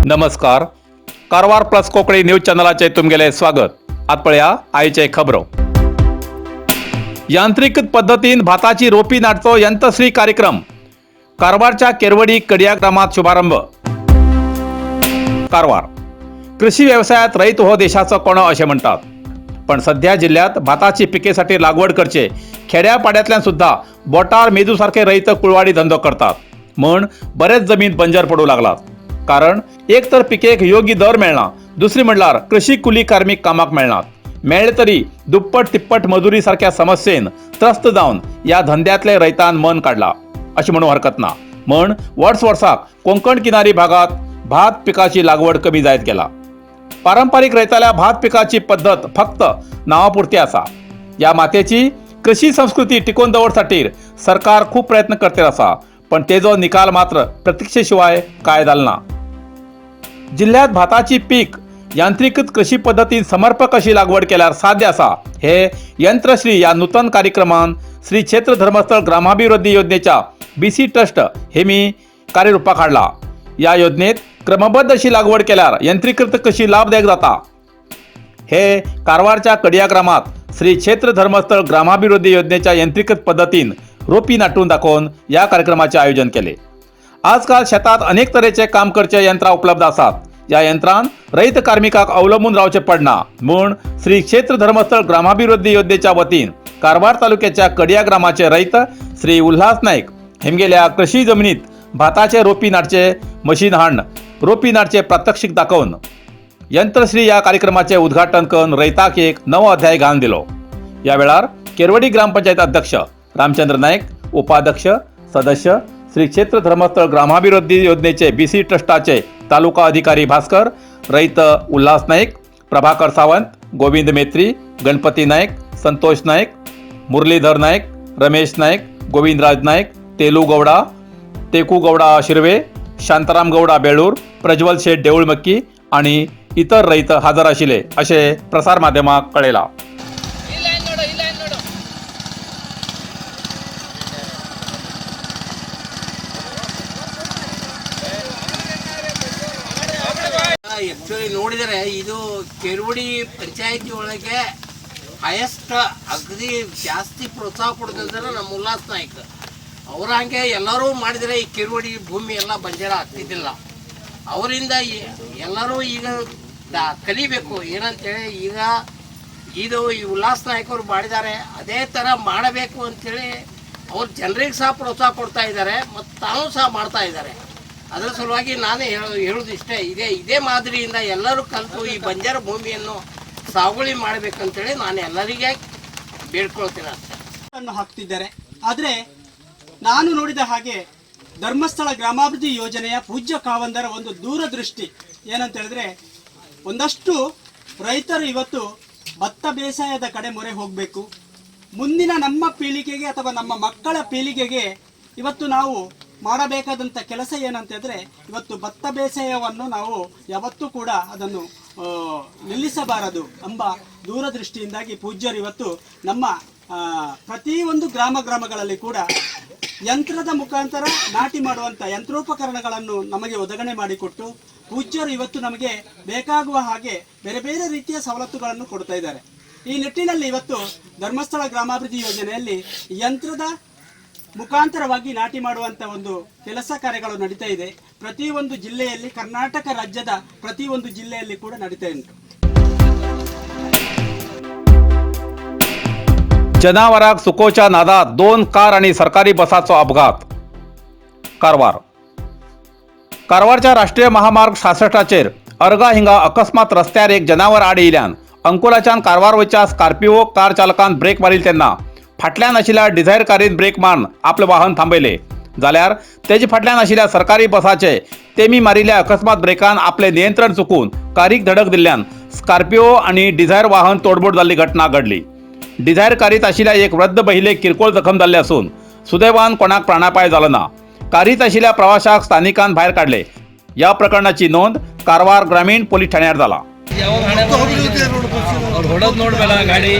नमस्कार, Karwar plus Konkani news चॅनलाचे तुमगेले स्वागत. आत पळया आयचे खबरो. यांत्रिक पद्दतीन भाताची रोपी नाटचो यंत्रश्री कार्यक्रम कारवारच्या केरवडी कडिया ग्रामात शुभारंभ. कारवार कृषी व्यवसायात रयत हो देशाचो कणो अशें म्हणटात, पण सध्या जिल्ह्यात भाताची पिकेसाठी लागवड करचे खेड्यापाड्यांतल्यान सुद्धा बोटार मेजू सारखे रयत कुळवाडी धंदो करतात, म्हण बरेच जमीन बंजर पडू लागलात. कारण एक तर पिकेक योग्य दर मेळना, दुसरी म्हणल्यार कृषी कुली कार्मीक कामाक मेळनात, मेळ्ळे तरी दुप्पट तिप्पट मजुरी सारख्या समस्येन त्रस्त जावन ह्या धंद्यांतले रयतान मन काडला अशें म्हणूंक हरकत ना. म्हण वर्स वर्साक कोंकण किनारी भागात भात पिकाची लागवड कमी जायत गेला. पारंपरिक रयताल्या भात पिकाची पद्दत फक्त नांवापुरती आसा. ह्या मातेची कृषी संस्कृती टिकोवन दवर खातीर सरकार खूब प्रयत्न करते आसा, पण तेजो निकाल मात्र प्रतीक्षे शिवाय काय जाल ना. जिल्ह्यात भाताची पीक यांत्रिकृत कृषी पद्दतीन समर्पक अशी लागवड केल्यार साध्य आसा, हे यंत्रश्री ह्या नूतन कार्यक्रमान श्री क्षेत्र धर्मस्थळ ग्रामाभिवृद्धी योजनेच्या बीसी ट्रस्ट हे मी कार्यरूपाक हाडला. या योजनेत क्रमबद्ध अशी लागवड केल्यार यंत्रीकृत कृषी लाभदायक जाता. हे कारवारच्या कडिया ग्रामात श्री क्षेत्र धर्मस्थळ ग्रामाभिवृद्धी योजनेच्या यंत्रीकृत पद्दतीन रोपी नाटून दाखोवन या कार्यक्रमाचे आयोजन केले. आजकाल शेतात अनेक तरेचे काम करचे यंत्रां उपलब्ध आसात. या यंत्रान रयत कार्मिकाक अवलंबून रावचे पडना, म्हूण श्री क्षेत्र धर्मस्थळ ग्रामाभिवृद्धी योजनेच्या वतीन कारवार तालुक्याच्या कडिया ग्रामाचे रयत श्री उल्हास नाईक हेमगेल्या कृषी जमनीत भाताचे रोपी नाटचे मशीन हाडून रोपी नाटचे प्रात्यक्षिक दाखोवन यंत्रश्री या कार्यक्रमाचे उद्घाटन करून रयताक एक नवो अध्याय घालून दिलो. या वेळार केरवडी ग्रामपंचायत अध्यक्ष रामचंद्र नाईक, उपाध्यक्ष, सदस्य, श्री क्षेत्र धर्मस्थळ ग्रामाभिवृद्धी योजनेचे बीसी ट्रस्टाचे तालुका अधिकारी भास्कर, रयत उल्हास नाईक, प्रभाकर सावंत, गोविंद मेत्री, गणपती नाईक, संतोष नाईक, मुरलीधर नाईक, रमेश नाईक, गोविंदराज नाईक, तेलू गौडा, टेकू गौडा शिर्वे, शांताराम गौडा बेळूर, प्रज्वल शेठ देऊळमक्की आणि इतर रयत हजर आशिल्ले अशें प्रसार माध्यमाक कळयलां. ಈ ಲೈನ್ ನೋಡು, ಈ ಲೈನ್ ನೋಡು. ಆ್ಯಕ್ಚುಲಿ ನೋಡಿದರೆ ಇದು ಕೆರವಡಿ ಪಂಚಾಯತಿ ಒಳಗೆ ಹೈಯೆಸ್ಟ್ ಅಗದಿ ಜಾಸ್ತಿ ಪ್ರೋತ್ಸಾಹ ಕೊಡೋದಂದ್ರೆ ನಮ್ಮ ಉಲ್ಲಾಸ್ ನಾಯ್ಕ ಅವ್ರ. ಹಂಗೆ ಎಲ್ಲರೂ ಮಾಡಿದರೆ ಈ ಕೆರವಡಿ ಭೂಮಿ ಎಲ್ಲ ಬಂಜಾರ ಆಗ್ತಿದ್ದಿಲ್ಲ. ಅವರಿಂದ ಎಲ್ಲರೂ ಈಗ ಕಲಿಬೇಕು. ಏನಂತೇಳಿ ಈಗ ಇದು ಈ ಉಲ್ಲಾಸ್ ನಾಯ್ಕ ಅವರು ಮಾಡಿದ್ದಾರೆ, ಅದೇ ಥರ ಮಾಡಬೇಕು ಅಂಥೇಳಿ ಅವ್ರು ಜನರಿಗೆ ಸಹ ಪ್ರೋತ್ಸಾಹ ಕೊಡ್ತಾ ಇದ್ದಾರೆ ಮತ್ತು ತಾವು ಸಹ ಮಾಡ್ತಾ ಇದ್ದಾರೆ. ಅದರ ಸಲುವಾಗಿ ನಾನೇ ಹೇಳೋದು ಇಷ್ಟೇ, ಇದೇ ಇದೇ ಮಾದರಿಯಿಂದ ಎಲ್ಲರೂ ಕಲಿತು ಈ ಬಂಜಾರ ಭೂಮಿಯನ್ನು ಸಾಗುವಳಿ ಮಾಡಬೇಕಂತೇಳಿ ನಾನು ಎಲ್ಲರಿಗೆ ಬೇಡ್ಕೊಳ್ತೀನಿ ಅಷ್ಟೇ. ಅನ್ನು ಹಾಕ್ತಿದ್ದಾರೆ. ಆದರೆ ನಾನು ನೋಡಿದ ಹಾಗೆ ಧರ್ಮಸ್ಥಳ ಗ್ರಾಮಾಭಿವೃದ್ಧಿ ಯೋಜನೆಯ ಪೂಜ್ಯ ಕಾವಂದರ ಒಂದು ದೂರದೃಷ್ಟಿ ಏನಂತ ಹೇಳಿದ್ರೆ, ಒಂದಷ್ಟು ರೈತರು ಇವತ್ತು ಭತ್ತ ಬೇಸಾಯದ ಕಡೆ ಮೊರೆ ಹೋಗಬೇಕು. ಮುಂದಿನ ನಮ್ಮ ಪೀಳಿಗೆಗೆ ಅಥವಾ ನಮ್ಮ ಮಕ್ಕಳ ಪೀಳಿಗೆಗೆ ಇವತ್ತು ನಾವು ಮಾಡಬೇಕಾದಂಥ ಕೆಲಸ ಏನಂತಂದರೆ, ಇವತ್ತು ಭತ್ತ ಬೇಸಾಯವನ್ನು ನಾವು ಯಾವತ್ತೂ ಕೂಡ ಅದನ್ನು ನಿಲ್ಲಿಸಬಾರದು ಎಂಬ ದೂರದೃಷ್ಟಿಯಿಂದಾಗಿ ಪೂಜ್ಯರು ಇವತ್ತು ನಮ್ಮ ಪ್ರತಿಯೊಂದು ಗ್ರಾಮ ಗ್ರಾಮಗಳಲ್ಲಿ ಕೂಡ ಯಂತ್ರದ ಮುಖಾಂತರ ನಾಟಿ ಮಾಡುವಂಥ ಯಂತ್ರೋಪಕರಣಗಳನ್ನು ನಮಗೆ ಒದಗಣೆ ಮಾಡಿಕೊಟ್ಟು ಪೂಜ್ಯರು ಇವತ್ತು ನಮಗೆ ಬೇಕಾಗುವ ಹಾಗೆ ಬೇರೆ ಬೇರೆ ರೀತಿಯ ಸವಲತ್ತುಗಳನ್ನು ಕೊಡ್ತಾ ಇದ್ದಾರೆ. ಈ ನಿಟ್ಟಿನಲ್ಲಿ ಇವತ್ತು ಧರ್ಮಸ್ಥಳ ಗ್ರಾಮಾಭಿವೃದ್ಧಿ ಯೋಜನೆಯಲ್ಲಿ ಯಂತ್ರದ ಮುಖಾಂತರವಾಗಿ ನಾಟಿ ಮಾಡುವಂಥ ಒಂದು ಕೆಲಸ ಕಾರ್ಯಗಳು ನಡೀತಾ ಇದೆ. ಪ್ರತಿಯೊಂದು ಜಿಲ್ಲೆಯಲ್ಲಿ, ಕರ್ನಾಟಕ ರಾಜ್ಯದ ಪ್ರತಿಯೊಂದು ಜಿಲ್ಲೆಯಲ್ಲಿ ಕೂಡ ನಡೀತಾ ಉಂಟು. जनावराक सुकोवच्या नादात दोन कार आणि सरकारी बसाचो अपघात. कारवार कारवारच्या राष्ट्रीय महामार्ग 66चेर अर्गा हिंगा अकस्मात रस्त्यार एक जनावर आड येयल्यान अंकोलाच्यान कारवार वयच्या स्कॉर्पिओ कार चालकान ब्रेक मारिल्ले तेन्ना फाटल्यान आशिल्ल्या डिझायर कारीन ब्रेक मारून आपलें वाहन थांबयलें, जाल्यार तेजे फाटल्यान आशिल्ल्या सरकारी बसाचे तेमी मारिल्ल्या अकस्मात ब्रेकान आपलें नियंत्रण चुकून कारीक धडक दिल्ल्यान स्कॉर्पिओ आनी डिझायर वाहन तोडमोड जाल्ली घटना घडली. डिझायर कारीत आशिल्ल्या एक वृद्ध महिलेक किरकोळ जखम जाल्ली आसून सुदैवान कोणाक प्राणापाय जालो ना. कारीत आशिल्ल्या प्रवाशाक स्थानिकान भायर काडले. या प्रकरणाची नोंद कारवार ग्रामीण पोलीस ठाण्यार जाला. ಅವ್ರು ಹೊಡೋದು ನೋಡ್ಬೇಡ ಗಾಡಿ.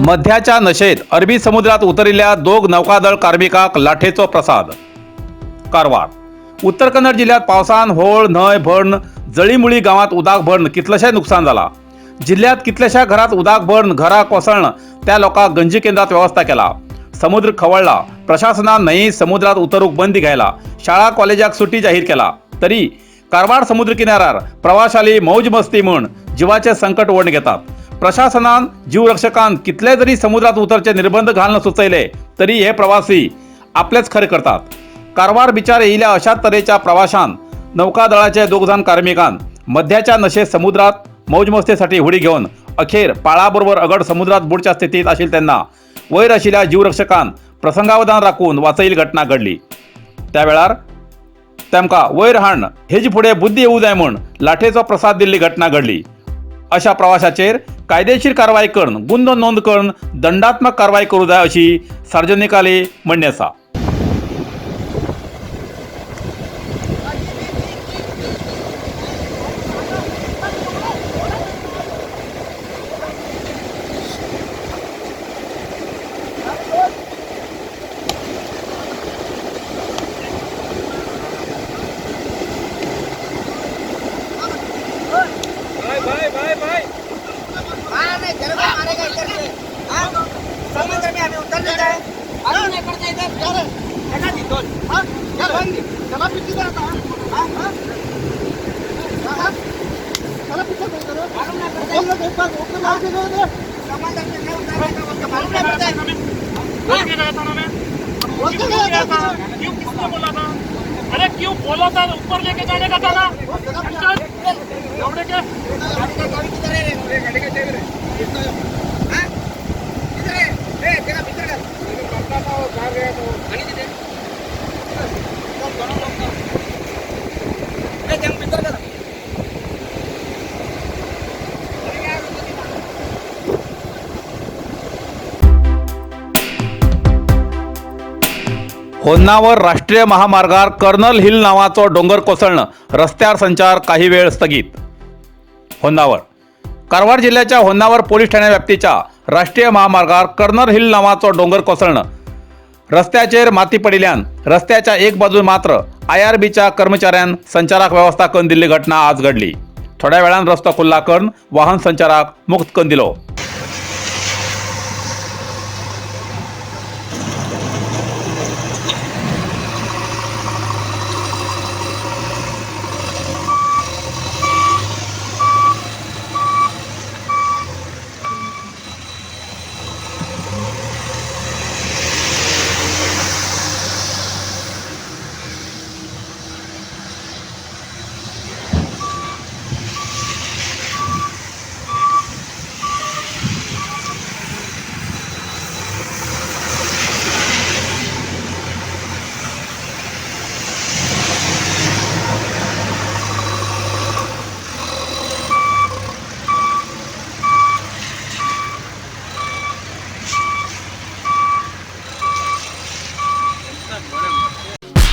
मध्याच्या नशेत अरबी समुद्रात उतरिल्ल्या दोग नौकादळ कार्मिकाक लाठेचो प्रसाद। कारवार उत्तर कन्नड जिल्ह्यात पावसान होळ न्हंय भरण जळीमुळी गांवात उदक भरण कितलेशें नुकसान जाला। जिल्ह्यात कितल्याशा घरात उदक भरण घरा कोसळण त्या लोकांक गंजी केंद्रात व्यवस्था केला। समुद्र खवळला, प्रशासनान न्हंय समुद्रात उतरूक बंदी घायला, शाळा कॉलेजाक सुटी जाहीर केला। तरी कारवार समुद्र किनाऱ्यार प्रवाशाली मौज मस्ती म्हूण जिवाचे संकट ओढून घेतात। प्रशासनान जीवरक्षकान कितले जरी समुद्रात उतरचे निर्बंध घालून सुचयले तरी हे प्रवासी आपलेच खरे करतात। कारवार बिचार येयल्या अशा तरेच्या प्रवाशान नौकादळाचे दोग जाण कार्मिकान मध्याच्या नशेत समुद्रात मौजमस्तीसाठी हुडी घेवन अखेर पाळाबरोबर अगड समुद्रात बुडच्या स्थितीत आशिल्ले तेन्ना वयर आशिल्ल्या जीवरक्षकान प्रसंगावधान राखून वाचयिल्ली घटना घडली। त्या वेळार तांकां वयर हाण हेजे फुडें बुद्धी येवूं जाय म्हूण लाठेचो प्रसाद दिल्ली घटना घडली। अशा प्रवाशाचेर कायदेशीर कारवाय करून गुन्हो नोंद करून दंडात्मक कारवाय करूं जाय अशी सार्वजनिकाली म्हणणें आसा। समुद्र में हमें उतर जाता है, मालूम नहीं पड़ता इधर लगा दी दो। हाँ चला पीछे जाता है, चला पीछे मालूम नहीं पड़ता समुद्र में क्या उतर मालूम नहीं पड़ता है। क्यों किसने बोला था? अरे क्यों बोला था? ऊपर लेके जाने का था ना। दौड़े के गाड़ी किधर है? गाड़ी का चाहिए किधर है? ए तेरा भीतर कर करता था वो कार गया तो गाड़ी किधर दोनों लोग का ए जंग भीतर कर। होन्नावर राष्ट्रीय महामार्गार कर्नल हिल नावाचो डोंगर कोसळणं रस्त्यार संचार काही वेळ स्थगित। होन्नावर कारवार जिल्ह्याच्या होन्नावर पोलीस ठाण्या व्याप्तीच्या राष्ट्रीय महामार्गार कर्नल हिल नावाचो डोंगर कोसळणं रस्त्याचेर माती पडिल्ल्यान रस्त्याच्या एक बाजून मात्र IRBच्या कर्मचाऱ्यान संचाराक व्यवस्था करून दिल्ली घटना आज घडली। थोड्या वेळान रस्तो खुल्ला करून वाहन संचाराक मुक्त करून दिलो।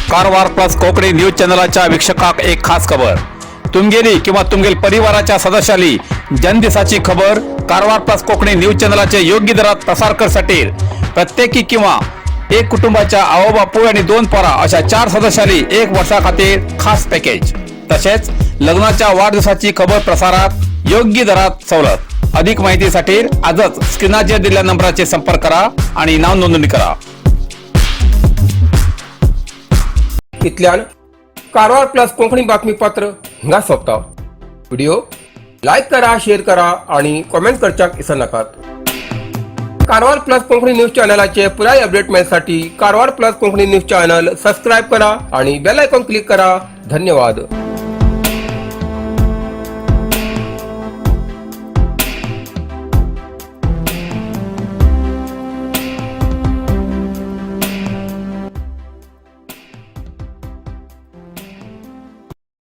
कारवार प्लस कोकणी न्यूज चॅनलाच्या वीक्षकाक एक खास खबर। तुमगेली किंवा तुमगेल परिवाराच्या सदस्याली जनदिसाची खबर कारवार प्लस कोकणी न्यूज चॅनलाचे योग्य दरात प्रसार करसाठी प्रत्येकी किंवा एक कुटुंबाच्या आवो बापूय आणि दोन पोरा अशा चार सदस्यांनी एक वर्षा खातीर खास पॅकेज. तसेच लग्नाच्या वाढदिवसाची खबर प्रसारात योग्य दरात सवलत. अधिक माहितीसाठी आजच स्क्रीनाचेर दिलेल्या नंबराचे संपर्क करा आणि नाव नोंदणी करा. इतल्यान कारवार प्लस कोंकणी बातमीपत्र हिंगा सोंपता. व्हिडिओ लायक करा, शेअर करा आणि कॉमेंट करच्याक विसरनाकात. कारवार प्लस कोंकणी न्यूज चॅनलाचे पुराय update मेळसाठी Karwar plus Konkani news channel subscribe करा आणि बेल आयकॉन क्लिक करा. धन्यवाद.